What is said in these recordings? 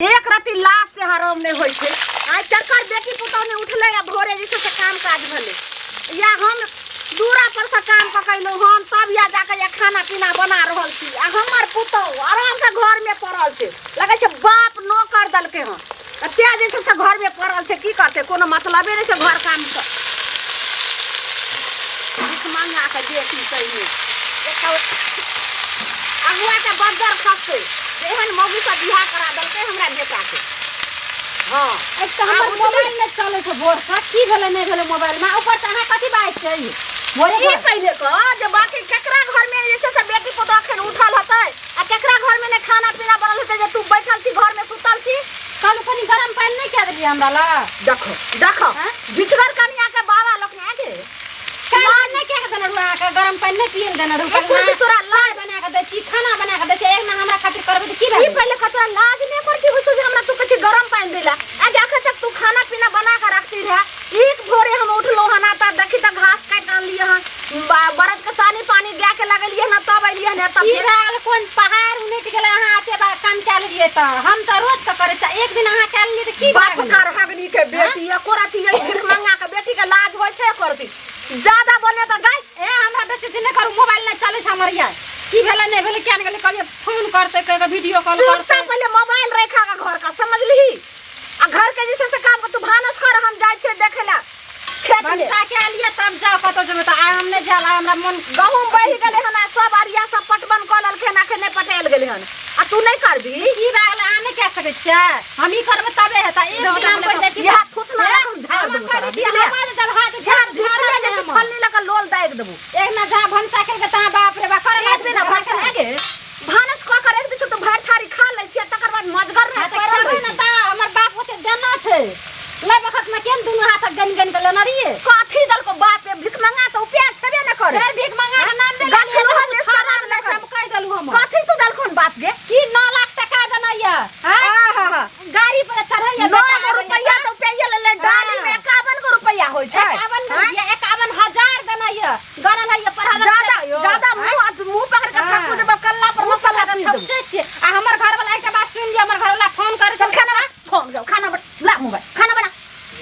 एक रति लाश से हराम नहि होइ छै। आइ चक्कर बेटी पुतहु नहि उठलै आ भोरे जे छै से काम काज भेलै, या हम दूरा पर से काम पकड़लहुँ हन, तब या जाके या खाना पीना बना रहल छी, आ हमर पुतहु आरामसँ घरमे पड़ल छै। लगै छै बाप नौकर देलकै हन, आ तेँ जे छै से घरमे पड़ल छै। की करतै, कोनो मतलबे नहि छै घर कामसँ। भिखमंगाके बेटी सही एकटा अगुआके बज्जर खसतै जे एहन मौगीसँ बियाह करा देलकै हमरा बेटाके। हँ, एक तऽ हमर आब उठली। मोबाइल नहि चलै छै भोरसँ, की भेलै नहि भेलै मोबाइलमे। ऊपर से अहाँ कथी बाजै छियै भोरे ई भोर? पहिले कह जे बाकी केकरा घरमे जे छै से बेटी पुतोह अखन उठल हेतै आ केकरा घरमे नहि खाना पीना बनल हेतै, जे तू बैठल छी घरमे सुतल छी? कहलहुँ कनि गरम पानि नहि कए देलियै हमरा लग? देखो देखो, हाँ? झिझगर कनिया के बाबा लोकनि आगे काल्हि नहि कए के देने रहू अहाँके, गरम पानि नहि पिए देने रहू। एक कुर्सी तोरा चाय बना के दै छी, खाना बना के दै छी, एक ना हमरा खातिर करबै तऽ की ई भेलै? पहिले कतरा लाज नहि करती होइ छौ जे हमरा तू कहै छी गरम पानि दै ला? आगे अखन तक तू खाना पीना बना के रखती रहे। एक भोरे हम उठलहुँ हन तऽ देखी तऽ घास काटि के आनलियै हन, बरद के सानी पानी गाय के लगेलियै हन, तब एलियै हन तब की भेल? कोन पहाड़ उनटि गेलै अहाँ एते बार काम कए लेलियै तऽ? हम तऽ रोज के करै छी, एक दिन अहाँ कए लेलियै तऽ की भए बाप गेलै? कर हगनी के बेटी, एको रति ये भिखमंगा के बेटी के लाज होइ छै एको रति? ज्यादा बोले तऽ गाय। ए, हमरा बेसी दिन नहि करू, मोबाइल नहि चलै छै हमर। यार, की भेलै नहि भेलै किया नहि गेलै? कहलियै फोन करतै, कहि कऽ वीडियो कॉल चुपचाप करतै। पहिले मोबाइल रखा के घर का, समझलिही? आ घर के जे छै से काम के तू भानस कर, हम जाइ छियै देखै ला खेत में। भनसा के लिए तब जाओ, कतौ जेबै तऽ आइ हम नहि जायब, आइ हमरा मन गहूम बहि गेलै हन आ सब अरिया सब पटवन कऽ लेलखिन, अखन नहि पटायल गेलै हन आ तू नहि करबी? की भए गेलै? अहाँ नहि कए सकै छियै? हम ई करबै तबे हेतै। एक दिन हम पड़ि जाइ छी इएह थुथना हे, हम झाड़ हम देबौ कहि तोरा, दै छी, बुझलियै? हमर जब हाथ झाड़ झाड़ झिपले जे छै छलनी लऽ कऽ लोल दागि देबौ। एक ना जहाँ भनसा केलकै तहाँ बाप रे बाप करे। एक दिन भनसा गे भानस कऽ कऽ राखि दै छौ तऽ भरि थारी खा लै छियै, तकर बाद मजगर हाँ, रहै तऽ पड़ल खेबै रहै ने छै। तऽ हमर बाप ओते देना छै लै बखत में केन दुनू हाथ गनि गनि के लेने रहियै। कथी देलको बाप रे? भिखमंगा तऽ उपाय छेबे ने करे। फेर भीख मंगा के नाम देले। गाछ लोहा जे शराब ले नहि सब कहि देलु हम। कथी तू देलखुन बाप गे? की 9 लाख टका देना ये? आहा, गाड़ी पर चढ़ैया 9 बेटा गो आबैया। रुपैया तऽ उपाय ले ले, डाली में 51 गो रुपैया होइ छै। 51 हाँ? रुपया, 51,000 देना ये, गनल है ये, पढ़ल ज्यादा छै कहियो? ज्यादा मुंह मुंह पकड़ के हाँ। थप्पू देबो, कल्ला पर मसाला पीस देबो। थपचै छियै। आ हमर घर वाला के बात सुनि लिअ, हमर घर वाला फोन करै चल खाना बना, फोन गो, खाना बना, ला मोबाइल, खाना बना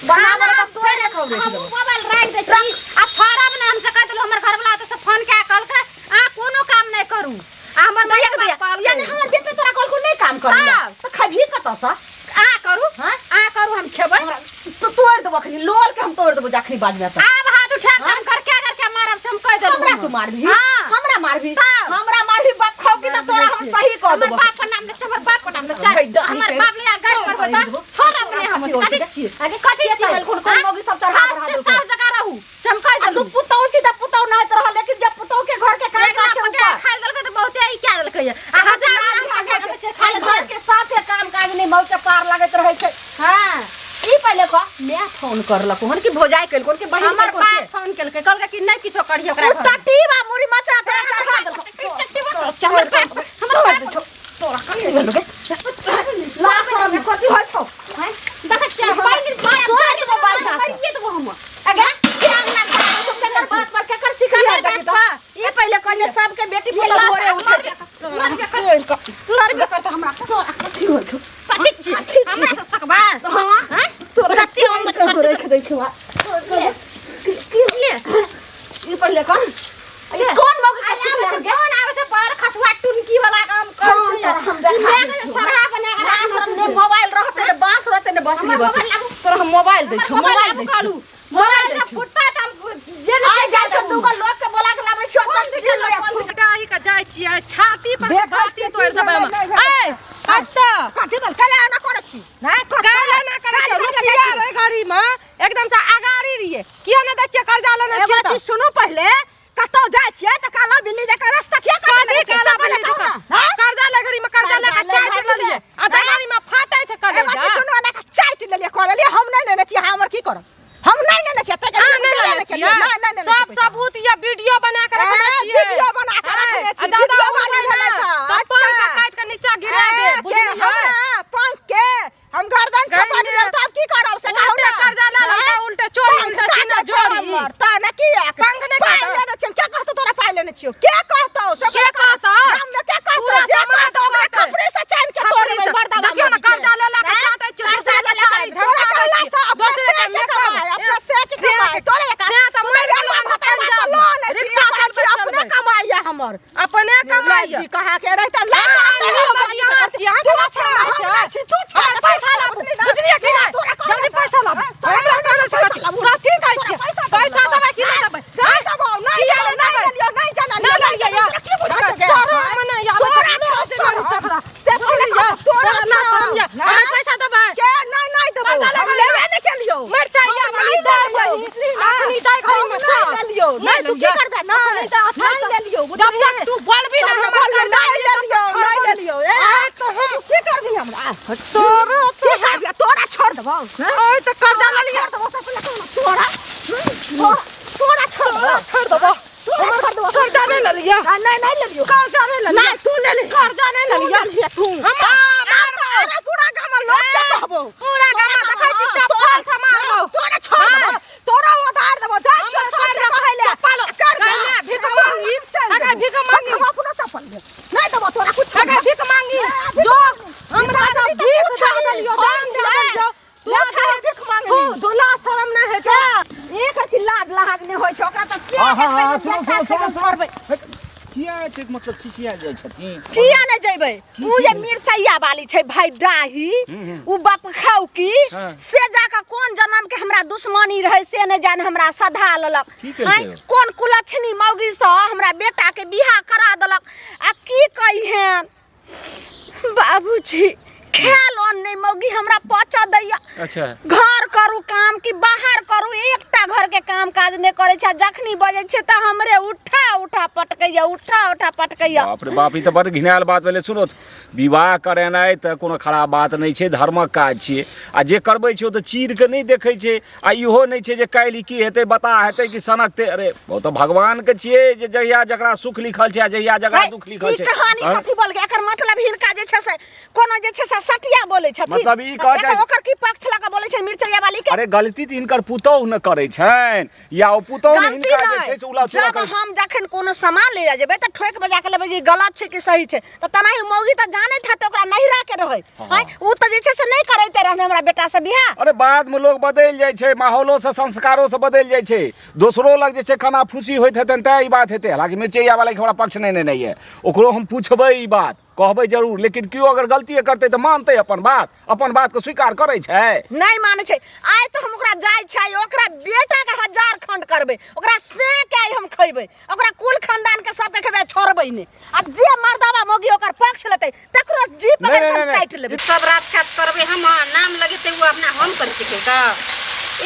बना बना तऽ तोरे ने खाउ हम मोबाइल राखि दै छी आ छोड़ब ने। हमसे कहि देलहुँ, हमर घर वाला तऽ फोन कए कहलकै अहाँ कोनो काम नहि करू। आ हमर दैया के माय दैया बाप कहलकै, यानी हमर बेटे तोरा कहलको नहि काम करे ला हाँ। तऽ खेबही कतऽ सँ? अहाँ करू, हाँ? अहाँ करू, हम खेबै। हमरा तो तोड़ देबो अखनी लोल के, हम तोड़ देबो जखनी बाजबे तऽ। आब हाथ उठा के हम करके करके मारब से हम कहि देलहुँ। हमरा तू मारबी? हाँ। हमरा मारबी? तब। हमरा मारबी बाप खाओ की तऽ तोरा हम सही कह हमर देबो। बाप के नाम ले, हमर बाप के नाम ले चाहे। भाई, डहरी हमर के- बाप ले गाड़ी पर तोड़ बता देबो। छोड़ अपने हम कथी होइ छै? कथी छियै आगे, कथी के छियै? चढ़ेलखुन? कोन हाँ? मौगी सब चढ़ा बढ़ा साफ देलकौ? साफ जगह रहू से हम कहि आ तू देलहुँ। पुतहु छी तऽ पुतहु नहि रहल, लेकिन जब पुतहु के घर के काम एक काज छै पका ऊपर खाइ देलकै तऽ बहुते ई कए देलकै आ हजार नाम पका के छै खाइ घर के साथे काम काज नहि मौ के पार लगैत रहै छै। हां, ई पहिले कह, मैं फोन करलक हन कि भौजाई केलको कि बहिन हमर केलको के? बाप फोन केलकै, कहलकै कि नहि किछो करियै ओकरा ओ घर। टट्टी बा मुरी मचा तोरा चढ़ा देलको। चट्टी बा हमर बाप, हमर बाप तोरा कथी भेलो गे? लाज शरम में कथी होइ छौ? हैं? देखै छियै पहिले मारब, तोड़ देबो बाल घास। मारिए देबो हम। अगे के अंगना घर में सब केकर बात पर केकर सिखलियै? केकर देखी बात तऽ ई पहिले कह जे सबके बेटी पुतहु भोरे उठै छै। लड़बे करतौ हमरा से। कथी होइ छौ? कथी छियै? कथी छियै? हमरा से सकबा? हाँ। हैं? तोरा चाची, हम तोड़ के रख दै छौ। ले ले। ई पहिले कह, ई कोन मौगी के आबै सिखले? छै गेहूं आबै छै पर खसुआ टुनकी वाला काम हाँ, करै छै। तोरा हम देखा ई दै मैग छियौ। सरहा बना के लाज राखने शरम छै ने से। मोबाइल रहतै ने बाँस रहतै ने बसली हमर बसली। मोबाइल लाबू। तोरा हम मोबाइल दै हमर छियौ, मोबाइल मोबाइल लाबू दै छियौ। कहलू। मोबाइल मोबाइल दै ना छियौ। फुटता तऽ हम जे ने आइ से जाइ छौ, देबू। दूगो लोग के बोला के लाबै छियौ कोन तऽ दूगो लोग? लोग? बेटा ही के जाइ छियै, छाती पर के देखै बाती छियै तोड़ि की देबै हम। भेलै, नहि भेलै। ए कतऽ? कथी भेल? काल्हि एना करै छी नहि काल्हि एना करै छियै, रुपैआ रहै गाड़ी मे एकदम से अगाड़ी रहियै, किया नहि दै छियै? कर्जा लेने एगो छियै तऽ चीज सुनू पहिले, कतौ जाइ छियै तऽ काला बिल्ली जकाँ रास्ता किया काटने कथी छै? काला से पहिले बिल्ली कहू जकाँ? ने, हाँ? कर्जा ले घड़ी मे कर्जा लए के कर्जा ले चाटि घड़ी लेलियै मे। आ दलाली मे फाटै छै एगो कलेजा। चीज सुनू, एना कऽ चाटि लेलियै, कऽ लेलियै, हम नहि लेने छियै, हमर की करब? हम नहि लेने छियै, ताहि के अहाँ लेल नहि हम लेने छियै। छियै? नहि, नहि लेने सब छियै पैसा। सबूत या वीडियो बना के रखने ए, छियै। वीडियो बना के रखने ए, छी, आ दादा वीडियो वाली उठबै भेलै ने, तऽ, तऽ अच्छा। पंख के काटि के नीचा गिरा ए, दे, के बुझलियै? हमरा पंख के हम गर्दन छी तू हमरा पैसा लाबू बुझलियै कि नहि जल्दी पैसा लाबू हमरा कहने से कथी कथी कहै छियै पैसा देबै कि नहि देबै नहि देबौ, नहि किया देबौ, नहि देबै? नहि लेलियौ, नहि जाना नहि लियौ, लेलियै तोरा की बुझै छै? शरम नहि आबै छै, तोरा छौ लाज नहि शरम। छै से बुझलियै? तोरा तोरा ना छौ। शरम यऽ। नहि। हमरा पैसा देबै के नहि नहि देबौ कर्जा हम लेबै। लेबे नहि केलियौ मरचाइ हम वाली नहि दाइ लेलियौ, बहिन। बुझली ना? अखनी दाइ हम घरमे नहि सास। लेलियौ नहि नहि तू की लेलियै। करबै नहि अखनी तऽ नहि लेलियौ जब बुझलियै? तक तू बोलबी ना तब हमर बोलबै, कर्जा नहि लेलियौ नहि लेलियौ ए आइ तऽ हम तू की करबी हमरा तोरो की करबी तोरा छोड़ देबौ हैं? आइ तऽ कर्जा तोरा लेलियै छोड़ देबौ सबसे पहिले कहू ना, तोरा तोरा तोरा छोड़ देबौ छोड़ देबौ तोरा छोड़ देबौ कर्जा नहि लेलियै आ, नहि नहि लेलियौ कर्जा नहि लेलियै नहि तू ले ले कर्जा नहि तू लेलियै लेलियै तू हम अरे पूरा गाम में लोग के कहबो पूरा गाम में देखै छी चप्पल से मारबौ तोरा छोड़ हाँ। देबौ तोरा उधार देबौ जा हमर छियौ सबके कर्जा कहै ले चप्पल कर्जा कहिया भीख मांगी चल अगर देबौ। भीख मांगी हम अपनो चप्पल लेब नहीं देबौ तोरा कुछ अगर भीख मांगी जो हमरा तऽ भीख दऽ देलियौ दान दऽ देलियौ तू छाही भीख मांगली। तू धुला शरम नहि होइ छै एक अथी लाज लहाज नहि होइ छै ओकरा तऽ से हाँ हाँ हाँ देखबै सुनो सुनो जे सुनो देखबै मरबै सुनो किया एतेक मतलब चिचिया जाइ छथिन किया नहि जेबै उ जे मिरचैया वाली छै भाई डाही उ बाप खाउ की हाँ। से जाके कोन जन्म के हमरा दुश्मनी रहे से नहि जान हमरा सधा लेलक की केलकै आँय, ओ? कोन कुलक्षणी मौगी से हमरा बेटा के बियाह करा देलक आ की कहिहन बाबूजी खायल अन्न नहि मौगी हमरा पचऽ दैया अच्छा घर करू काम कि बाहर करू एकटा घर के काम काज नहि करै छै आ जखनी बजै छै तऽ हमरे उठा उठा पटकैया उठा उठा पटकैया बाप रे बाप ई तऽ बड़ घिनायल बात भेलै सुनो विवाह करेनाइ तऽ कोनो खराब बात नहि छै धर्मक काज छियै आ जे करबै छै ओ तऽ चीर के नहि देखै छै आ इहो नहि छै जे काल्हि की हेतै बता हेतै कि सनकतै अरे ओ तऽ भगवानके छियै जे जहिया जकरा सुख लिखल छै आ जहिया जकरा दुख लिखल ई छै कहानी आँय? कथी बोल गया एकर मतलब हिनका जे छै से कोनो जे छै से सटिया बोलै छथिन मतलब ई कहऽ चाहै- ओकर की पक्ष लऽ कऽ बोलै छै मिरचैया वाली के अरे गलती तऽ हिनकर पुतोहु ने करै छनि या ओ पुतोहु ने गलती हिनका जे छै से उला नहि जब हम जखन कोनो सामान ले जेबै तऽ ठोकि बजा के लेबै जे ई गलत छै कि सही छै तऽ तेनाही मौगी तऽ जानैत हेतै ओकरा नहिरा के रहै आँय उ तऽ जे छै से नहि करैते रहने हमरा बेटा से बियाह अरे बाद में लोग बदलि जाइ छै माहौलो से संस्कारो से बदलि जाइ छै दोसरो लग जे छै कना फूसी होइत हेतनि तैं ई बात हेतै हालांकि मिरचैया वाला के हमरा पक्ष नहि नेने यऽ ओकरो हम पूछबै ई बात कहबै जरूर लेकिन केओ अगर गलती करतै तऽ मानतै अपन बात अपन बातके स्वीकार करै छै नहि मानै छै आइ तऽ हम ओकरा जाइ छै ओकरा बेटाके हजार खंड करबै ओकरा से के आइ हम खैबै ओकरा कुल खानदान के सबके खेबै छोड़बै नहि आ जे मर्दाबा मौगी ओकर पक्ष लेतै तकरो जी पकड़ नहि, के हम नहि, काटि लेबै सब राज काज करबै हम नाम लगेतै ओ अपना हम करै छियै कऽ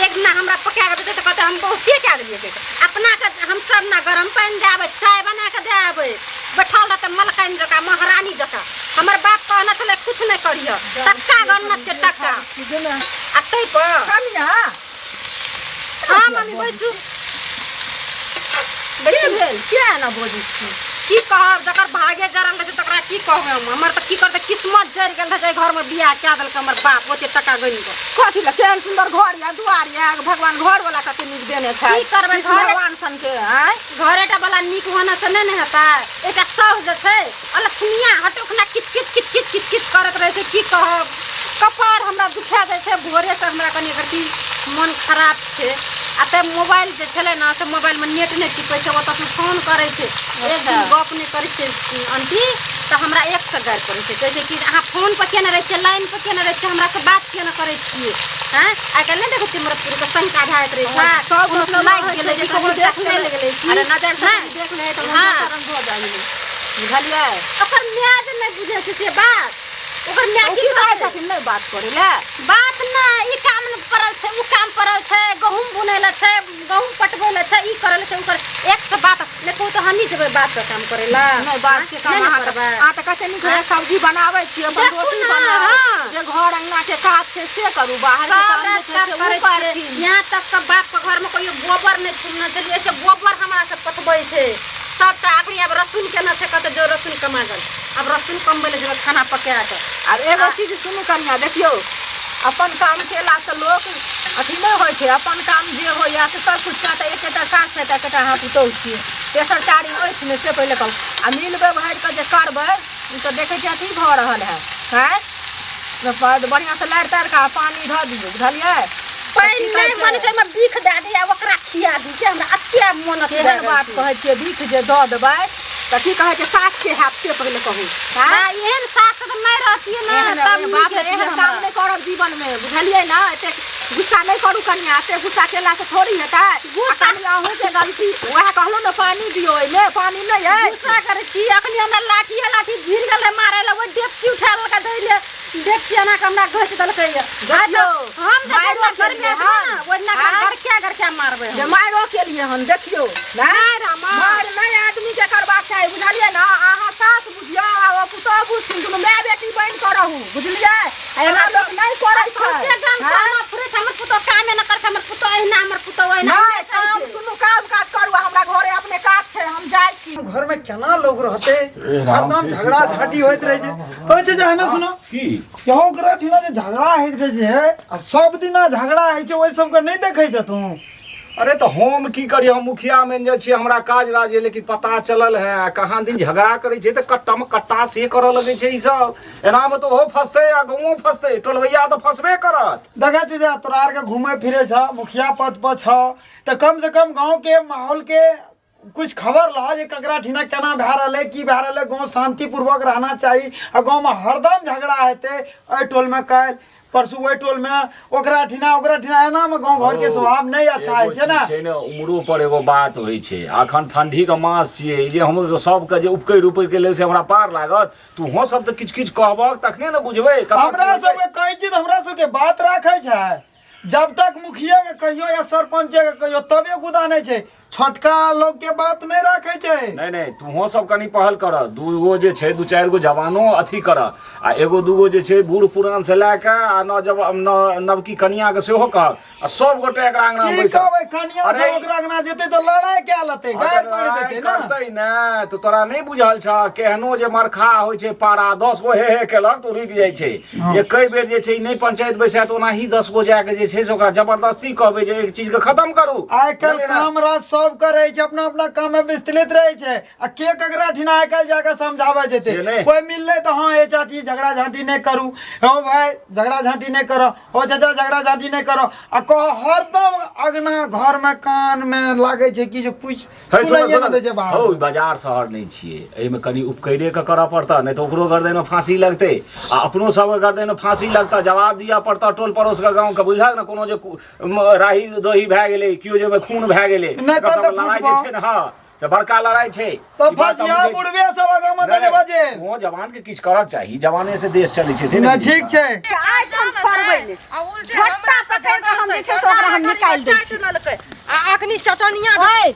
एक दिना हमरा पका कऽ देतै तऽ कहतै हम बहुते कए देलियै कऽ अपना के हम सब ना गरम पानि दए आबै चाय बना कऽ दए आबै बैठल रहतै मलकाइन जकाँ महारानी जकाँ हमर बाप कहने छलै कुछ नहि करिह टक्का गणना छै टक्का आ ताहि पर कनिया हाँ मम्मी बैसू की भेल किया एना बजै छी की कहब जकर भागे जरल रहै छै तकरा की कहबै हम हमर तऽ की करतै किस्मत जरि गेल रहै जाहि घरमे बियाह कए देलकै हमर बाप ओते टका गनि कऽ कथी लए केहन सुन्दर घर यऽ दुआर यऽ भगवान घर वाला कते नीक देने छै की करबै, कृष्ण भगवान सन के आँय घरेटा वाला नीक होने से नहि ने हेतै एकटा साउस जे छै अलक्ष्मीया हटोखना किच किच किच किच किच किच करैत रहै छै की कहब कपार हमरा दुखा जाइ छै भोरेसँ हमरा कनि एकरती मन खराब छै आ तब मोबाइल जे छलै ने से मोबाइलमे नेट नहि टिकै छै ओतऽसँ फोन करै छै एक दिन गप नहि करै छै आंटी तऽ हमरा एक सए गारि पड़ै छै कहै छै कि अहाँ फोनपर किया नहि रहै छियै लाइनपर किया नहि रहै छियै हमरासँ बात किया नहि करै छियै हँ आइ काल्हि नहि देखै छियै मरपुरके शंका भए जाइत रहै छै सब कोनो मतलब लागि रहै गेलै छै जे कि ककरो कनी देख चलि लेबै। गेलै की अरे नजर से नहि। कनी देख ले तऽ हाँ। दोसर रंग भऽ जाइ छै। बुझलियै ओकर माय जे नहि बुझै छै से बात ओकर माय ओ की की कहै कहै छथिन नहि बात करै लए बात ना ई काम न पड़ल छै उ काम पड़ल छै गहूम बुनै लए छै गहूम पटबै लए छै ई करै लए छै उ कर एक सए बात नहि कहू तऽ हमही जेबै बात के काम करै लए नहि बात के काम नहि ने अहाँ तऽ करबै अहाँ तऽ कते नीक होइए सब्जी बनाबै छी अपन देखू रोटी ने, बनाउ हाँ। जे घर अंगना के काज छै से करू बाहर के सब काम जे राज छै काज से ओ करै छियै करथिन यहाँ तक के बाप के घर में कहियो गोबर नहि छूने छलियै से गोबर हमरा से पटबै छै सबटा अखनी आब रसून केना छै कहतै जो रसून कमा गेल आब रसून कमबै लए जेबै खाना पका कऽ आब एगो चीज सुनू कनिया देखियौ अपन काम केलासँ लोक अथी नहि होइ छै अपन काम जे होइए से सब किछु कए तऽ एकेटा सास छै तऽ एकेटा अहाँ पुतोहु छियै तेसर चारिम अछि नहि से पहिले कहू आ मिल व्यवहार कऽ जे करबै ओ तऽ देखै छियै अथी भऽ रहल है आँय बढ़िआँसँ लारि तारि कऽ आ पानि धऽ दियौ बुझलियै पानि की कहै नहि छै? मन छै ओहिमे बिख दए दी आ ओकरा खिया दी के हमरा एते मोन अथी भए केहन गेल बात छै। कहै छियै बिख जे दऽ देबै तऽ की कहै छै सासके हैत से पहिले कहू आ एहन सास तऽ नहि रहतियै ने एहन तब बाप नीक रे, एहन मनमे, बुझलियै ने? एतेक गुस्सा नहि करू कनिया, एतेक गुस्सा केलासँ थोड़ी हेतै। गुस्सा अहूँके गलती, वएह कहलहुँ ने, पानि दियौ ओहिमे, पानि नहि अछि। गुस्सा करै छी? अखनी हमरा लाठिए लाठी भिड़ गेल रहै मारै लए, ओहि डेपची उठा लेलकै दै ले, डेपची एना कऽ हमरा घोचि देलकै यऽ। देखियौ, हम जे मारिओ जेना गर्मी केलियै छै ने, हन। ओहि दिना आँय? गरकिया गरकिया मारबै जे हम। मारिओ केलियै हन, देखियौ ने। नहि रामा। मारि नहि आदमीके करबाक चाही, बुझलियै ने? अहाँ सास बुझियौ आ ओ पुतोहु बुझथिन, दुनू माय बेटी बनि कऽ रहू, बुझलियै? आ एना लोक नहि करै छै। सौंसे गाम आँय? कामा फुरै छै, हमर पुतोह कामे नहि करै छै, हमर पुतोह अहिना, हमर पुतोह ओहिना। नहि, काम सुनू, काम काज करू, आ हमरा घरे अपने काज छै, हम जाइ छी। घर में केना लोग रहते, ए राम हरदम श्री झगड़ा सीताराम, झांटी होइत रहे छै। होइ छै जे एना सुनो की यहो ओकरा ठिना जे झगड़ा होइत रहे छै आ सब दिना झगड़ा होइ छै, ओहि सबके नहि देखै छ तू? अरे तऽ हम की करी, हम मुखिया मैनेजर छियै, हमरा काज राज है, लेकिन पता चलल है कहाँ दिन झगड़ा करै छै तऽ कट्टम कट्टा से करऽ लगै छै ई सब। एनामे तऽ ओहो फसतै आ गाँवो फसतै, टोलबैया तऽ फसबे करत। देखै छी जे तोरा आरके घूमै फिरै छ, मुखिया पद पर छ, तऽ कम से कम गाँव के माहौल के कुछ खबर लह जे ककरा ठिना केना भए रहल है, की भए रहल है। गाँव शांतिपूर्वक रहना चाही आ गाँवमे हरदम झगड़ा हेतै, एहि टोलमे काल्हि, परसू ओहि टोलमे, ओकरा ठिना ओकरा ठिना, एनामे गाँव घरके स्वभाव नहि अच्छा होइ छै ने। छै ने, उमरो पर एगो बात होइ छै। अखन ठंडीके मास छियै, जे हम सबके जे उपकरि उपकरि के लेल से हमरा पार लागत? तूहो सब तऽ किछु किछु कहबक तखने ने बुझबै। हमरा सबके कहै छी तऽ हमरा सबके बात राखै छै। जब तक मुखिया के कहियो या सरपंच के कहियो तबे गुदा नहि छै, छोटका लोग के बात नहि राखै छै। नहि नहि, तूहो सब कनि पहल कर, दूगो जे छै, दू चारि गो जवानो अथी कर आ एगो दूगो जे छै बूढ़ पुरान से लए कऽ आ न नवकी कनिया के सेहो कह आ सब गोटे एकरा अंगना की बैसल। कहबै, कनिया अरे, सब ओकरा अंगना जेतै तऽ लड़ाइ कए लेतै, गारि पढ़ि लड़ाइ देतै ने। करतै ने तऽ तोरा नहि बुझल छह? केहनो जे मरखा होइ छै पारा, 10 गो हे हे केलक तऽ रुकि जाइ छै। एकै बेर जे छै नहि पंचायत बैसायत, ओनाही 10 गो जाके जे छै से ओकरा जबरदस्ती कहबै जे एक चीजके खत्म करू। आइ काल्हि बुझलियै ने? काम राज सब करै छै, अपना अपना काम में विस्तृत रहै छै आ के ककरा ठिना आइ काल्हि जाके समझाबै जेतै? से नहि। कोइ मिललै तऽ हँ हे चाची, झगड़ा झाँटी नहि करू, हौ भाय, झगड़ा झाँटी नहि करऽ, हो चाचा, झगड़ा झाँटी नहि करऽ, आ कह हरदम अगना घरमे कानमे लागै छै कि जे कुछ है, सुनऽ, सुनाइए सुनऽ। नहि दै छै बाहर। हौ, बाजार शहर नहि छियै, एहिमे कनि उपकैरे के करऽ पड़तऽ, नहि तऽ ओकरो गर्दनमे फाँसी लगतै आ अपनो सबके गर्दनमे फाँसी लगतऽ, जवाब दिअ पड़तऽ टोल पड़ोसके, गाँवके, बुझलक ने? कोनो जे राही दोही भए गेलै, केओ जे ओहिमे खून भए गेलै, नहि एकर तब सबके तऽ लड़ाइ जे फुसबा। छै ने, हँ, से बड़का लड़ाइ छै। तऽ ई बात हम फसिया बुझै छी। बुढ़बे सब आगाँ नहि, दे जेबा जेल। ओ जवान के किछु करक चाही, जवाने से देश चलै छै से नहि नहि बुझै ठीक छह? छै। आइ तऽ हम छोड़बै नहि, झट्टा पकड़ि कऽ हम जे छै से ओकरा हम निकालि दै छी। आ अखनी चटनिया ओए,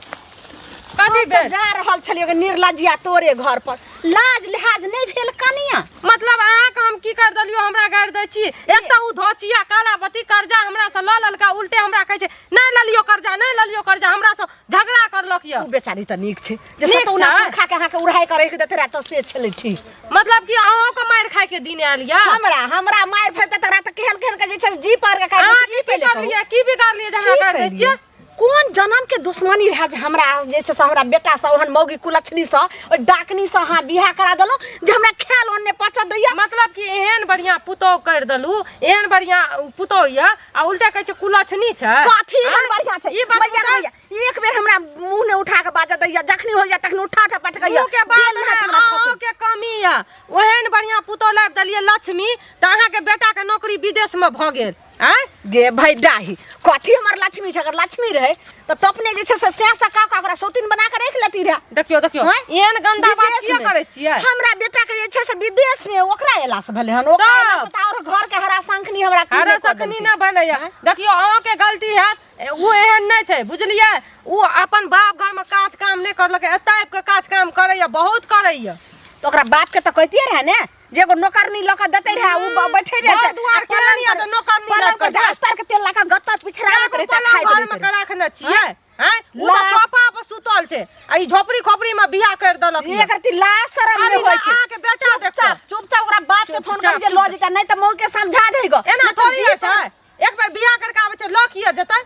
कथी हम तऽ भेल? जा रहल छलियै निर्लज्जिया तोरे घर पर, लाज लिहाज नहि भेल कनिया? मतलब अहाँके हम की कर देलियो, हमरा गारि दै छी? एक तऽ उ धोचिया कालाबती कर्जा हमरा से लऽ लेलका, उल्टे हमरा कहै छै नहि ललियो कर्जा, नहि ललियो कर्जा, हमरा से झगड़ा करलक यऽ। ओ बेचारी तऽ नीक छै जे नीक सतौना छै? पुरखा के अहाँके उड़ाइ के राखि देते रहे तऽ से छलै ठीक। मतलब कि अहूँके मारि खाय के दिन आयल यऽ? हमरा हमरा मारि फेरते तकरा तऽ केहन केहन के जे छै जी पार के काटि अहाँ दै छै, की ई पहिले कहू। बिगाड़लियै, की बिगाड़लियै जे हमरा की गारि दै करियै? छियै? कोन जन्म के दुश्मनी रहे जे हमरा जे छै से हमरा बेटा से ओहन मौगी कुलक्षणी से, ओहि डाकनी से अहाँ बियाह करा देलहुँ जे हमरा खायल ओन्ने पचत दैया? मतलब कि एहन बढ़िया पुतोह कर देलू, एहन बढ़िया पुतोह यऽ आ उल्टा कहै छै कुलक्षणी छै। कथी एहन बढ़िया छै? ई बात मैया बताउ। मैया, एक बेर हमरा मुंह ने उठा के बाजऽ दैया, जखनी होइया तखनी उठा उठा पटकैया। मुँह के बात बेल नहि, हाथ हमरा अहूँ थोपै। के कमी यऽ। ओहन बढ़िया पुतोह लाबि देलियै लक्ष्मी, तऽ अहाँके बेटाके नौकरी विदेशमे भऽ गेल। आँय? गे भाई डाही, कथी हमर लक्ष्मी छै? अगर लक्ष्मी रहे तऽ तो अपने जे छै से सैं सका के ओकरा सौतीन बना के राखि लेती रहे। देखियौ देखियौ, आँय? एहन गंदा बात विदेश किया में। करै छियै? हमरा बेटा के जे छै से विदेश में ओकरा एला से भेलै हन, ओकरा तब? एला से तऽ आओर घर के हरा शंखनी हमरा की हरा नहि कऽ शंखनी देलकै। नहि भेलैया। देखियौ, अहाँके गलती हैत, ओ एहन नहि छै, बुझलियै? ओ अपन बाप घरमे काज काम नहि करलकै, एतऽ आबि कऽ काज काम करैया, बहुत करैया। तऽ ओकरा बाप के तऽ कहितियै रहे ने जे एगो नौकरनी लऽ कऽ देतै रहे, उ बैठे रहै। घर दुआर के नहीं तऽ नौकरनी लऽ पलंग कऽ पर जायत। अस्तर के तेल लऽ कऽ गत्तर पिछड़ाबैत एगो रहतै, पलंग खाइत घरमे रहतै। के राखने छियै? आँय? उ तऽ लाज- सोफा पर सुतल छै आ ई झोपड़ी खोपड़ी में बियाह कर देलक एक रति लाज शरम अरे नहि होइ छै। अहाँके बेटा देखो। चुपचाप चुपचाप ओकरा बाप के फोन चुपचाप, कर के लऽ जेतै, नहि तऽ मऊ के समझा देगो। एना थोड़ी होइ छै, एक बेर बियाह करके आबै छै, लऽ किया जेतै?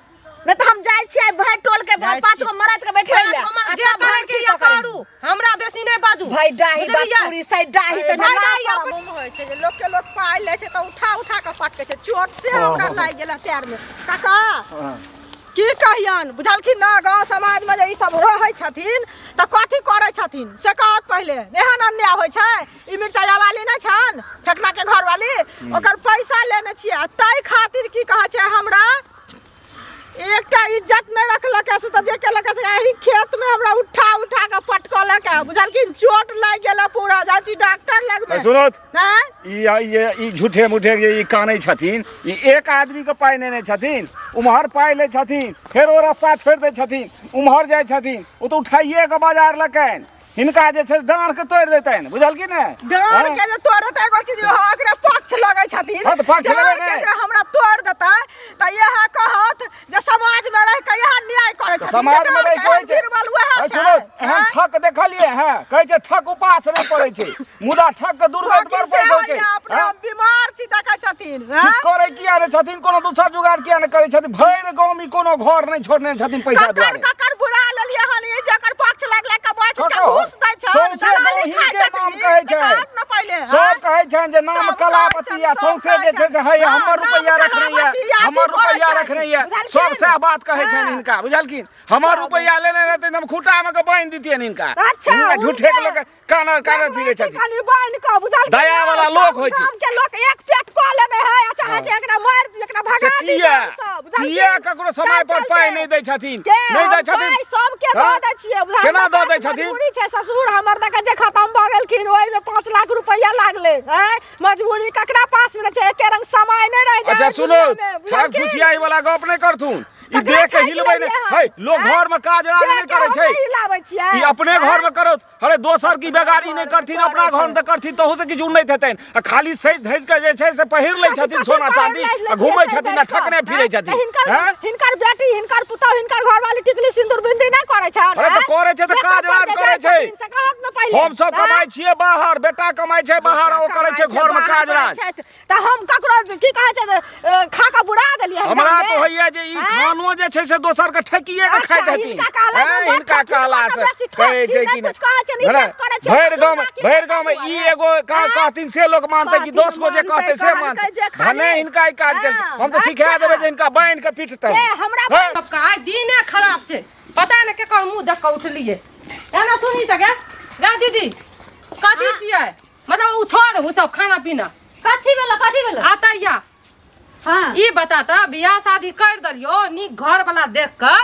नहि तऽ हम जाइ छियै भाई टोल के जाइ पांच छियै। गो मरद के बैठे पाँच ले गो मरद, जे करे के ये करू, हमरा बेसी नहि बाजू। भाई डाही बुझलियै? बापुरी सै डाही तऽ भाई लाज डाही शरम। अपन- होइ छै जे लोकके लोक पाइ लै छै तऽ उठा उठा कऽ पटकै छै, चोट से हमरा लागि गेल पैर में। काका, की कहियन बुझलखिन ना गाँव समाजमे जे ई सब रहै छथिन तऽ कथी करै छथिन से कहत पहिले एहन अन्याय होइ छै ई मिरचाइया वाली नहि छन फेकना के घर वाली ओकर पैसा लेने छियै आ ताहि खातिर की कहै छै हमरा एकटा इज्जत नहि रखलक से तऽ जे केलक से एही खेतमे हमरा उठा उठा कऽ पटकलक बुझलखिन चोट लागि गेल पूरा जाइ छी डॉक्टर लगमे सुनत आँय? ई ई ई झूठे मूठे जे ई कानै छथिन ई एक आदमीके पाइ नेने छथिन उम्हर पाइ लै छथिन फेर ओ रास्ता छोड़ि दै छथिन उम्हर जाइ छथिन ओ तऽ उठाइए कऽ बाजार लकनि हिनका जे छै डाँढ़ के तोड़ि देतनि बुझलखिन ने डाँढ़ के जे तोड़ देतै एगो चीज ओकरे पक्ष लगै छथिन हँ, तऽ पक्ष लगै डाँढ़ के नहि। जे हमरा तोड़ देतै तऽ इएह कहत जे समाज में रह के इएह न्याय करै छथिन समाज में रहि के होइ छै बीरबल उएह है छै सुनो एहन आँय? ठक देखलियै हैं कहै छै ठक उपास नहि पड़ै छै मुदा ठक के दुर्गत ठकी बड़ से पैघ होइ छै होइया, अपने हैं? हम बीमार छी देखै छथिन आँय? किछु करै किया नहि छथिन कोनो दोसर जुगाड़ किया नहि करै छथिन भरि गाँवमे कोनो घर नहि छोड़ने छथिन पैसा ककर दुआरे ककर बुरा लेलियै हन ई जकर पक्ष लगलै कमाइ छै ककर? घूस दै छै सौंसे दलाली गाँव खाइ हिनके नाम छथिन ई, कहै से छै। कहत ने पहिले सब आँय? कहै छनि जे नाम सब कलावती कहै आ छनि, सौंसे सब जे छै से है हँ, हमर नाम रुपैआ रखने यऽ कलावती आ हमर अथी करै रुपैआ छनि, रखने यऽ बुझलखिन? सब सएह बात कहै छनि हँ। हिनका बुझलखिन हमर रुपैआ लेने रहतै तऽ हम खूंटामे के बान्हि दितियनि हिनका अच्छा, हिनका झूठे के हुनके। लोक कानर कानर फिरै छथिन कनि बान्हि कऽ बुझलखिन दया वाला सब लोक होइ छै। गाम के लोक एक पेट कऽ लेने है आ चाहै छै एकरा मारि दियै, एकरा से भगा दियै किया हमसब, बुझलखिन? किया ककरो समय पर तैं पाइ चलते। नहि दै छथिन के नहि दै हम छथिन पाइ सबके हँ? दऽ दै छियै बुझलखिन? केना दऽ दै पास छथिन? मजबूरी छै ससुर हमर देखै छै खतम भऽ गेलखिन ओहिमे 5 लाख रुपैआ लागलै आँय मजबूरी ककरा पास मे छै एके रंग समय नहि रहि जाइ अच्छा है सुनो दुनिया में, ठग बुझलखिन? फुसियाई वाला गप नहि करथुन ई ककरा देह के ठकि हिलबै नहि लेलियै हन? है लोक आँय? घर में काज राज देह नहि के करै हम छै नहि हिलाबै छियै ई अपने घर में करत अरे दोसर की बेगारी नहि करथिन अपना घर में तऽ करथिन तहू से किछु उन्नति हेतनि आ खाली सजि धजि के जे छै से पहिर लै छथिन सोना चांदी आ घूमै छथिन आ ठकने फिरै छथिन हिनकर हैं? हिनकर बेटी हिनकर पुतहु हिनकर घरवाली टिकली सिंदूर बिंदी नहि करै छै अरे तऽ करै छै तऽ काज राज करै छै से कहत ने पहिले हम सब कमाइ छियै बाहर बेटा कमाइ छै बाहर आ ओ करै छै घर में काज राज तऽ हम ककरो की कहै छै जे, खा कऽ बुरा देलियै हिनका हमरा हमे? तऽ होइया जे ई आँय? खानो जे छै से दोसर के ठकिए के अच्छा, खाइत हेथिन हिनका कहला से आँय, बड़ हिनका ठकी, कहला हिनका से बेसी ठक कहै छी, छै नहि कि कुछ कहै छै, नहि इज्जत करै छै, भरि गाँव ससुर भरि गाँव में ई एगो आँय? कहथिन से लोक मानतै कि कहथिन 10 गो जे मानतै, कहतै से कहलकै मानतै जे खाली। भने हिनका ई काज केलकै हँ, हम तऽ सिखा अच्छा। देबै जे हिनका बान्हि के पिटतै ए, हमरा हँ। सबके आइ दिने खराब छै पता नहि केकर मुँह देख कऽ उठलियै एना सुनी तऽ गे गे दीदी कथी छियै मतलब ओ छोड़ ओ सब खाना पीना कथी भेलो कथी भेलो आता या हाँ ई बता तऽ बियाह शादी कर देलियो नीक घर वाला देख कऽ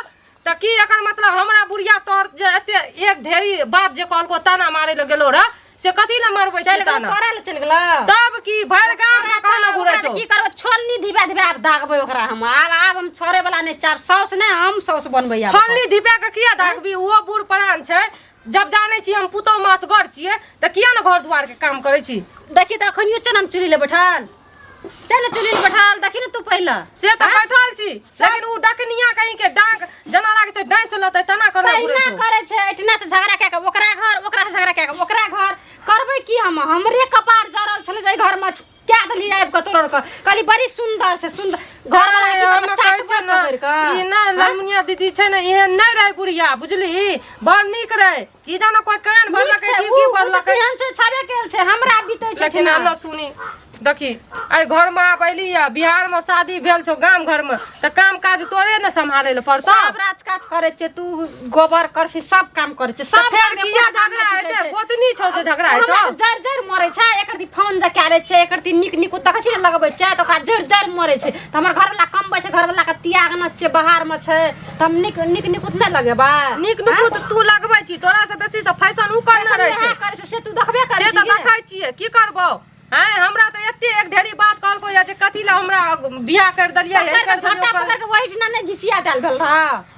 तऽ की एकर मतलब हमरा बुढ़िया तोर जे एते एक ढेरी बात जे कहलको ताना मारे लए गेलो रह से कथी लए मारबै चलि छै गेलो ताना तोरा लए चलि गेलो तब की भरि गाम के कहना घुरै ओकरा छौ की करबो छोलनी धिपा धिपा आब दागबै ओकरा हम आब आब हम छोड़े वाला नहि चाहब साउस नहि हम साउस बनबै आब छोलनी धिपा के किया दागबी ओहो बूढ़ परान छै जब जानै छी हम पुतोह मासगर छियै तऽ किया ने घर दुआर के काम करै छी देखी तऽ अखनियो चल हम चूल्ही ले बैठल चल ने चूल्ही ले बैठल देखी ने तू पहिले से तऽ बैठल छी लेकिन उ डकनिया कहीं के डांग जेना लागै छै डांस लतै तेना करने घुरै तहिना छौ करै छै एहिठिना से झगड़ा कए कऽ ओकरा घर ओकरा से झगड़ा कए कऽ ओकरा घर करबै की हम हमरे कपार जरल छलै जे एहि घरमे कए देलियै आबि कऽ तोड़ल कऽ कहली बड़ी सुन्दर छै सुन्दर घरवला की हम करबै कहै चाटबै छै ने पकड़ि कऽ ई ना लमुनिया दीदी छै ने एहन नहि रहै बुढ़िया बुझली बड़ नीक रहै की जानो कोई कान नीक भरलकै छै की उ की उ तऽ भरलकै केहन छै छबे केल छै हमरा बीतै छै लेकिन ठेना। आनो सुनी देखी एहि घरमे आब अयली या बिहारमे शादी भेल छौ गाम घरमे तऽ काम काज तोरे ने सम्हाले लए पड़तौ सब राज काज करै छै तू गोबर कर छी सब काम करै छै तऽ सब फेर काम किया एको काम झगड़ा नहि होइ छूटै छै गोतनी छौ जे झगड़ा होइ हमरा छौ तऽ जरि जरि मरै छै एकर ती फोन जे कए लै छै एकर ती नीक नीक देखै छी ने लगबै छै तऽ ओकरा जरि जरि मरै छै तऽ हमर घरवला कमबै छै घरवला के त्याग न छै बाहरमे छै तऽ हम नीक नीक निकुत नहि लगेबै नीक नुकुत तू लगबै छी तोरा से बेसी तऽ फैशन उ करने रहै छै करै छै से तू देखबे करै से छी तऽ देखै छियै की करबौ आँय हमरा तऽ एते एक ढेरी बात कहलको या जे कथी लए हमरा बियाह कर देलियै हे कर देलियै, झोटा ओकर- पकड़ के वही दिना नहि घिसिया देल भेल रह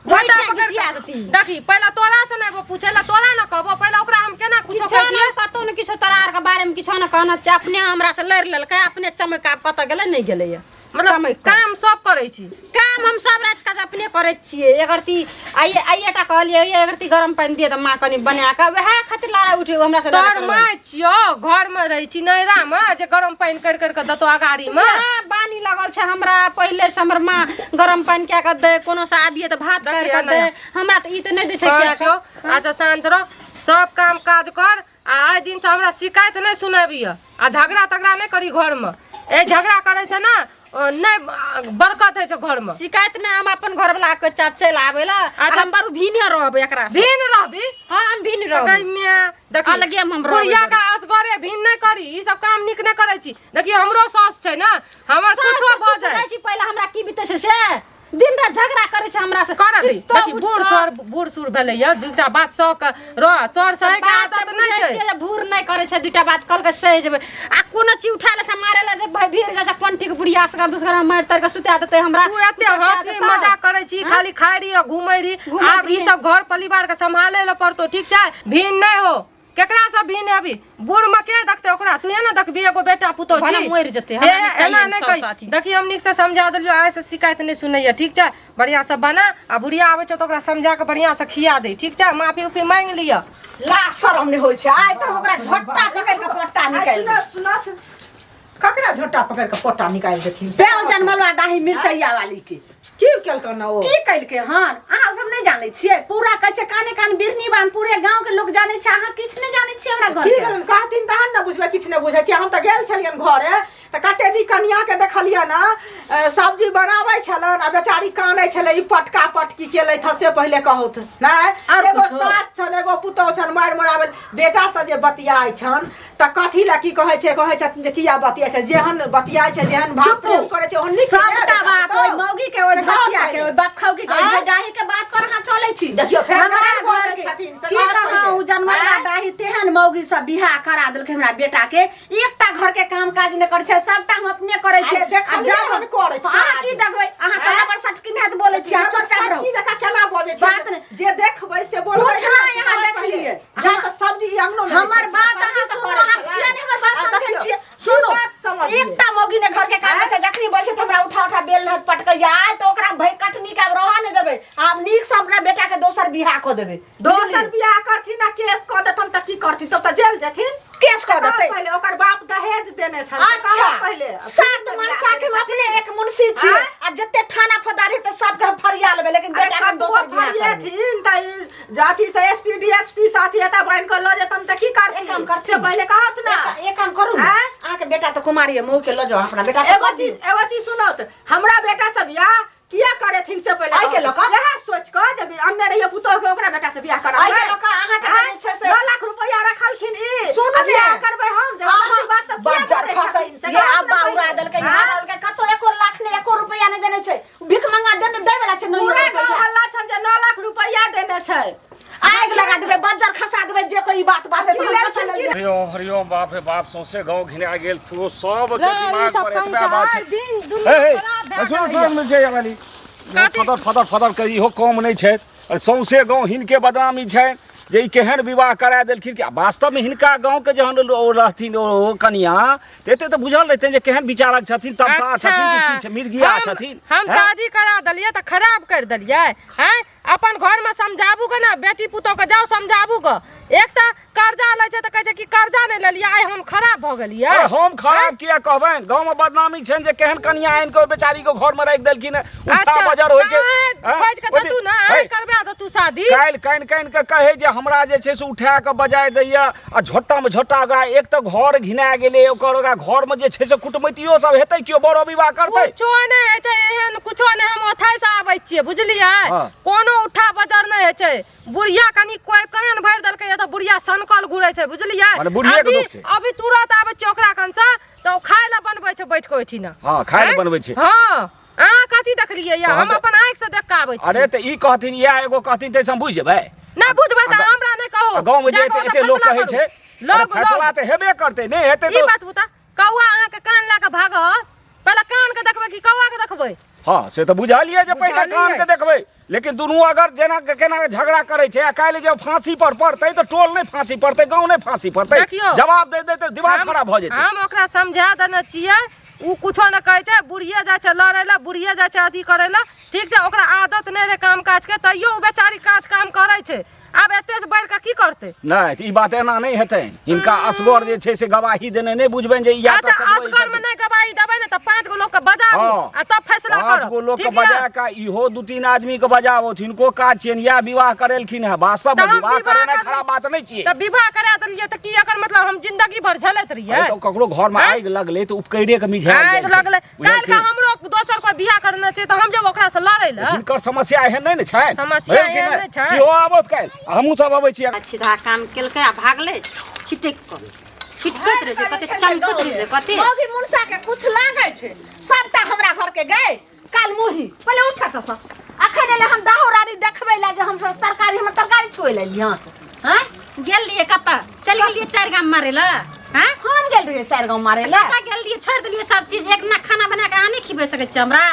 झोटा झोटा पकड़ घिसिया के- देती देखी पहिले तोरा से नहि पूछे ला तोरा न कहबो पहिले ओकरा हम केना कुछो किछो कह दियै ने कतौ ने किछो तोरा आर के बारे में किछो ने कहना छै अपने हमरा से लड़ि लेलकै अपने चमक आब कतऽ गेलै नहि गेलै मतलब चमकि कऽ। काम सब करै छी काम हम सब राज काज अपने करै छियै एकरती आइए आइएटा कहलियै एकरती गरम पानि दिअ तऽ माँ कनि बना कऽ वएह खातिर लड़ाइ उठे हमरा से लड़ाइ तोहर करऽ माय छियौ घर में रहै छी नैहरा में जे गरम पानि करि करि कऽ देतौ अगाड़ी में वएह बानी लगल छै हमरा पहिले से हमर माँ गरम पानि कए कऽ दै कोनो से आबियै तऽ भात करि कऽ दै हमरा तऽ ई तऽ नहि दै छै कहै कए कऽ छियौ अच्छा शान्त रह सब काम काज कर आ आइ दिनसँ हमरा शिकायत नहि सुनबिह आ झगड़ा तगड़ा नहि करी घरमे ए झगड़ा करै से ने नहि बरकत होइ छै घरमे। शिकायत नहि, हम अपन घर वाला के चाप चलि आबै ला। अच्छा। हम बरू भीने रहबै एकरा से। भिन्न रहबी? हाँ, हम भीन रहबै। गई में देखी, अलगे हम रहबै। बुढ़िया के असगरे भिन्न नहि करी, ई सब काम नीक नहि करै छी। देखियौ, हमरो साउस छै ने, हमर सास कुछो से भऽ तू जाय बुझै छी पहिले हमरा की बीतै छै से, दिन रात झगड़ा करै छै हमरा से। करऽ दी। सुतितो देखी, बूढ़ उठितो। सर बूढ़ सूढ़ भेलै या दूटा बात सह के रह, तोर सहे के बात आदत नहि बुझै छै। छियै जे भूर नहि करै छै, दूटा बात कहलकै सहि जेबै, आ कोनो चीज उठा लै छै मारे लै जे भाई भीड़ जाइ छै कोन ठीक बुढ़िया सगर दूसगर मारि तारि के सुता देतै हमरा। तू एते कुछो कए हंसी देतौ। मजाक करै छी, खाली खाइ रही आ घूमै रही। घूमैत आब ई रही। सब घर परिवार के सम्हाले लए पड़तो, ठीक छै? भिन्न नहि हो। केकरा से भिन्न अभी बूढ़ में के देखते ओकरा? तू ने देखबी, एगो बेटा पुतोह भला छी। मरि जेतै, हे, हमरा नहि चाहिए एना नहि सब कही। साथी। देखी, हम नीक से समझा देलियो, आइ से शिकायत नहि सुनैया, ठीक छै? बढ़िया से बना, आ बुढ़िया आबै छौ तऽ ओकरा समझा के बढ़िया से खिया दे, ठीक छै? माफी उफी मांगि लिअ। ला शरम नहि होइ छै, आइ तऽ ओकरा झट्टा पकड़ि कऽ पट्टा निकालि सुनत सुनत, ककरा झोटा पकड़ के पोटा निकालि देथिन? बेल जनमलवा डाही मिरचैया वाली के। की केलकन ओ? की केलकै हन, अहाँ सब नहि जानै छियै? पूरा कहै छै काने कान बिरनी बान, पूरे गांव के लोक जानै छै, अहाँ किछु नहि जानै छियै हमरा घर की के। भेलन कहथिन तहन ने बुझबै? किछु नहि बुझै छियै। हम तऽ गेल छलियनि घरे तऽ कते भी कनिया के देखलियनि हँ, सब्जी बनाबै छलनि आ बेचारी कानै छलै, ई पटका पटकी केलथि हँ से पहिले कहौथ नहि। आर एगो कुछो? सास छनि, एगो पुतोहु छनि, मारि मराबै बेटा से जे बतियाइ छनि तऽ कथी लए की कहै छै? कहै छथिन जे किया बतियाइ छै, जेहन बतियाइ छै, जेहन भाव चुप। प्रेम करै छै ओहन नीक सबटा बात ओहि मौगी के, ओहि से कहत धसिया के, पहिले। ओहि बाप खाऊ के, ओहि आँय? डाही के बात पर अहाँ चलै छी। देखियौ, फेर हमरा नहि बोलै घर के छथिन, से की कहत कहूँ, पहिले। जनमला आँय? डाही तेहन मौगी सब बियाह करा देलकै हमरा बेटा के। एकटा घर के काम काज नहि करै छै, सबटा हम अपने करै छियै। अरे देखलियै आ जब हन करैत अहाँ काज। की देखबै? अहाँ तऽ आँय? लबर सटकी हैत बोलै छियै, अहाँ चुपचाप रहू। की जकाँ केना बजै छै? बात नहि। जे देखबै से बोलबै। कुछ नहि अहाँ देखलियै। जा तऽ सब्जी अंगनो में हमर छै, बात सब्जी अहाँ तऽ सुनू, करै अहाँ छलै। किया नहि हमर बात आ समझै देखियौ, छियै? की सुनू, बात समझलियै? एकटा मौगी ने घर के काम छै, जखनी बैसे तऽ हमरा उठा उठा बेल रहत पटकैया। आइ तऽ ओकरा भय कटनी के आब रहऽ नहि देबै, आब नीक से अपना बेटा के दोसर बियाह कऽ देबै। दोसर बियाह करथिन आ केस कऽ देतन तऽ की करथिन? तब तऽ जेल जेथिन। केस कऽ देतै? पहिले ओकर बाप दहेज देने छल से अच्छा कहऽ पहिले। सात मनसा के हम अपने एक मुंशी छियै आँय? आ जते थाना फौजदार हेतै सबके हम फरिया लेबै, लेकिन अरे बेटा के हम कतबो दोसर बियाह करबै। फरिएथिन तऽ ई जाति से एसपी डीएसपी साथी एता बान्हि कऽ लऽ जेतन तऽ की एक काम करथिन? करथिन। से पहिले कहत ना। एक काम करू ने, आँय? अहाँके बेटा तऽ कुमारी है, मऊ के लऽ जाउ अपना बेटा से एगो कऽ चीज दियौ। एगो चीज सुनत, हमरा बेटा से बियाह किया करेथिन से पहिले एहि के लऽ कऽ? इएह सोच कऽ जे अनने रहियै पुतोह के, ओकरा बेटा से बियाह कराबै। एहि के लऽ कऽ अहाँके तऽ जे छै से- 9 लाख रुपया रखलखिन ई सुनू आ ने। बियाह करबै हम जबरदस्ती बात सब किया बज्जर बजै खसै छथिन? से ये कहत अब्बा ने उड़ा पहिले। देलकै, आँय? यहाँ देलकै, कतौ एको लाख नहि, एको रुपया नहि देने छै, भीख मंगा देने दै वाला छै। पूरा नौ गाँव रुपया हल्ला छन जे 9 लाख रुपया देने छै। आगि लगा देबै, बज्जर खसा देबै जे कोई बात बात की लेलखिन की? हरिओम हरिओम। बाप रे बाप, सौंसे गाँव घिना गेल, पूरो सब के रे, ई दिमाग सब पर कहीं एतबे के बात आइ छै। दिन हे दुनिया हे खराब भए सुन गेलैए। सुन मिल जाय वाली फदर फदर फदर के इहो कम नहि छै। अरे सौंसे गाँव हिनके बदनामी छै जे ई केहन विवाह करा देलखिन कि वास्तवमे हिनका गाँवके जहन ओ रहथिन ओ कनिया तऽ एते तऽ बुझल रहितनि जे केहन विचारक छथिन, तमसाह छथिन कि की छै, मिर्गिया छथिन। हम हैं? शादी करा देलियै तऽ खराब करि देलियै हैं? अपन घरमे समझाबू गे ने बेटी पुतोहके, जाउ समझाबू गे। एक तऽ कर्जा लै छै तऽ कहै छै कि कर्जा नहि लेलियै, आइ हम खराब भऽ गेलियै। अरे हम खराब किया कहबनि? गाँवमे बदनामी छनि जे केहन कनिया आनि कऽ ओहि बेचारीके घरमे राखि देलखिन हेँ, उठा अच्छा, बजर होइ छै। तऽ हैं? खोजि कऽ ओहि दिन- देतू ने, हे, अहीं करबा देतू शादी। काल्हि कानि कानि कऽ कहै जे हमरा जे छै से उठा कऽ बजारि दैया आ झोट्टामे झोट्टा ओकरा। एक तऽ घर घिना गेलै ओकर, ओकरा घरमे जे छै से कुटमैतियो सब हेतै, केओ बड़ो विवाह करतै? कुछो नहि होइ छै एहन, कुछो नहि। हम ओथै से आबै छियै, बुझलियै? हँ। कोनो उठा बजर नहि होइ छै। बुढ़िया कनि कोइ कान भरि देलकै तऽ बुढ़िया सनकल घुरै छै, बुझलियै? मने बुढ़िये के अभी दोष छै। अभी तुरत आबै छियै ओकरा कन से तऽ ओ खाय लए बनबै छै बैठ कऽ ओहिठिना। हँ, खाय लए आँय? बनबै छै। हँ, अहाँ कथी देखलियै या? तहन हम तऽ- अपन आँखि से देख कऽ आबै अरे छियै। तऽ ई कहथिन या एगो कहथिन ताहिसँ हम बुझि जेबै? नहि बुझबै तऽ आ हमरा नहि कहू। आ गाँवमे जे जा एते कऽ एते ओतऽ लोक फैसला कहै करू। छै, अरे लोग फैसला लोग तऽ हेबे करतै, नहि हेतै ई तऽ बात बता, कौआ अहाँके कान लए कऽ भागत, पहिले कान के देखबै कि कौआ के देखबै? हँ, से तऽ बुझलियै जे पहिले बुझलियै। कान के देखबै, लेकिन दुनू अगर जेना के केना झगड़ा करै छै आ काल्हि जे फांसी पर पड़तै तऽ टोल नहि फांसी पड़तै, गाँव नहि फांसी पड़तै? देखियौ। जवाब दे देतै, दिमाग हम- खराब भऽ जेतै। हम ओकरा समझा देने छियै, ओ कुछो नहि कहै छै। बुढ़िए जाइ छै लड़ै लए, बुढ़िए जाइ छै अथी करै लए, ठीक छै? ओकरा आदत नहि रहै काम काजके, तैयो ओ बेचारी काज काम करै छै। आब एते से बढ़ि कऽ की करतै नहि तऽ ई बात एना नहि हेतै हिनका असगर जे छै से गवाही देने नहि बुझबनि जे इएह अच्छा तऽ सजबै असगर में छथिन। नहि गवाही देबै ने तऽ पाँच गो लोक के बजाबू हँ। आ तब फैसला पाँच करब गो लोक के ठीक यऽ? बजा कऽ इहो दू तीन आदमी के बजाबथि हिनको काज छियनि इएह विवाह करेलखिन हेँ वास्तव तऽ मे हम विवाह विवाह करेनाइ कर- खराब बात नहि छियै तऽ विवाह करा देलियै तऽ की एकर मतलब हम जिंदगी भर झेलैत रहियै अरे तऽ ककरो घर मे आँय? आगि लगलै तऽ उपकैरे के मिझायल जाइ आगि छै लगलै काल्हि बुझलखिन? के हमरो दोसर कोई बियाह करना छै तऽ हम जब ओकरा से लड़ै लए हिनकर समस्या एहन नहि ने छनि समस्या भेल कि एहन नहि? नहि छै। इहो आबत काल्हि आ हमहूँ सब अबै छी सीधा काम केलकै आ भागलै छिटकि कऽ छिटकैत रहै छै कते चमकैत रहै छै कते मौगी मुनसा के कुछ लागै छै सबटा हमरा घर के गए काल मुही पहिले उठ तऽ सब अखन एले हम दाहो रानी देखबै ला जे हम सब तरकारी हमर तरकारी छुए ले लिहँ हैं गेल रहियै कतऽ चलि गेलियै चारि गाम मारै लए हैं हम गेल रहियै चारि गाँव मारे ला कतऽ गेल रहियै छोड़ि देलियै सब चीज एक ना खाना बना कऽ अहाँ नहि खिबै सकै छियै हमरा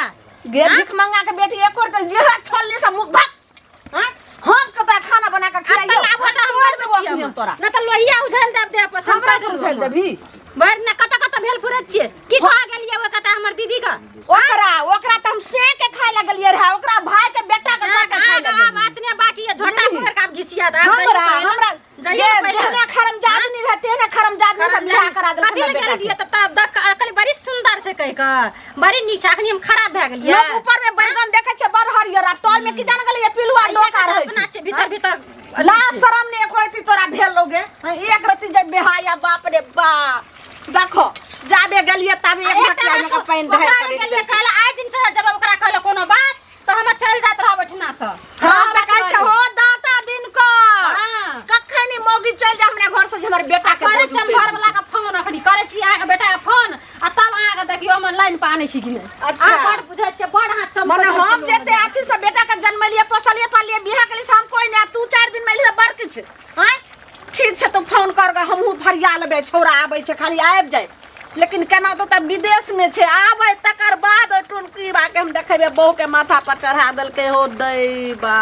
गे भीख मंगा के बेटी एको रत्ती जे छोड़ले सब मुख भाग हैं हम कतऽ खाना बना के खिलाइयो आब तऽ हम तोड़ बनबै देबो छियै अखनी हम। हम तोरा नहि तऽ लोहिया उझालि देब देह पर हमरा के उझालि देबही? भरि ना कतऽ कतऽ भेल फुरैत छियै की कह गेलियै ओहि कतऽ हमर दीदी के ओकरा ओकरा तऽ हम सेक के खाय लगलियै रहे ओकरा भाई के बेटा के सेक के खाय लगलियै बात ने बाकी है झोटा पकड़ के आब घिसिया दे आब हमरा जाइए पहिले। हमरा जाइए जे पहिले। जेहने खरमजादनी रहे तेहने खरमजादनी सब बियाह करा देलक कथी लए हमर गेल बेटा के। रहियै तऽ तब देख कहली बड़ी सुन्दर छै कहि कऽ बड़ी नीक छै अखनी हम खराब भए गेलियै लोक ऊपर में बैगन देखे छै बड़ हरियर आ तर में की जान गेलै पिलुआ डोका रहै अपना छै छै भीतर भीतर ला शरम ने एक रत्ती तोरा भेल लोगे एक रत्ती जे बेहाया बाप रे बाप देखो जाबे गेलिए ताबे एक एकटा मटिया बात में पानि ढारि ओकरा के गेलियै कहला आइ दिन से जब ओकरा कहलो कोनो बात तऽ हम चलि जाइत रहब ओहिठिना से हम तऽ कहै छै हो दाता दिन कर हाँ। कखन ई मौगी चलि जा हमरा घर से जे हमर बेटा के करै बोझ छी हम उतरि घर वाला के फोन अखनी करै छी अहाँके बेटा के फोन आ तब अहाँके देखियौ हम लाइन पर आनै छी कि नहि अच्छा। अहाँ बड़ बुझै छियै बड़ अहाँ चमकैत मने रहै हम छियै जते अथी से बेटा के जन्मेलिए पोसलिए पालिए बियाह केलिए से हम कोई नहीं आ तू चारि दिन में एलही तऽ बड़ किछु आँय ठीक छै तू फोन कर गे हमहूँ फरिया लेबै छौड़ा आबै छै खाली आबि जाय लेकिन केना तो तऽ विदेशमे छै आबै तकर बाद ओहि टुनकी बाके हम देखेबै बहुके माथा पर चढ़ा देलकै हो दैबा।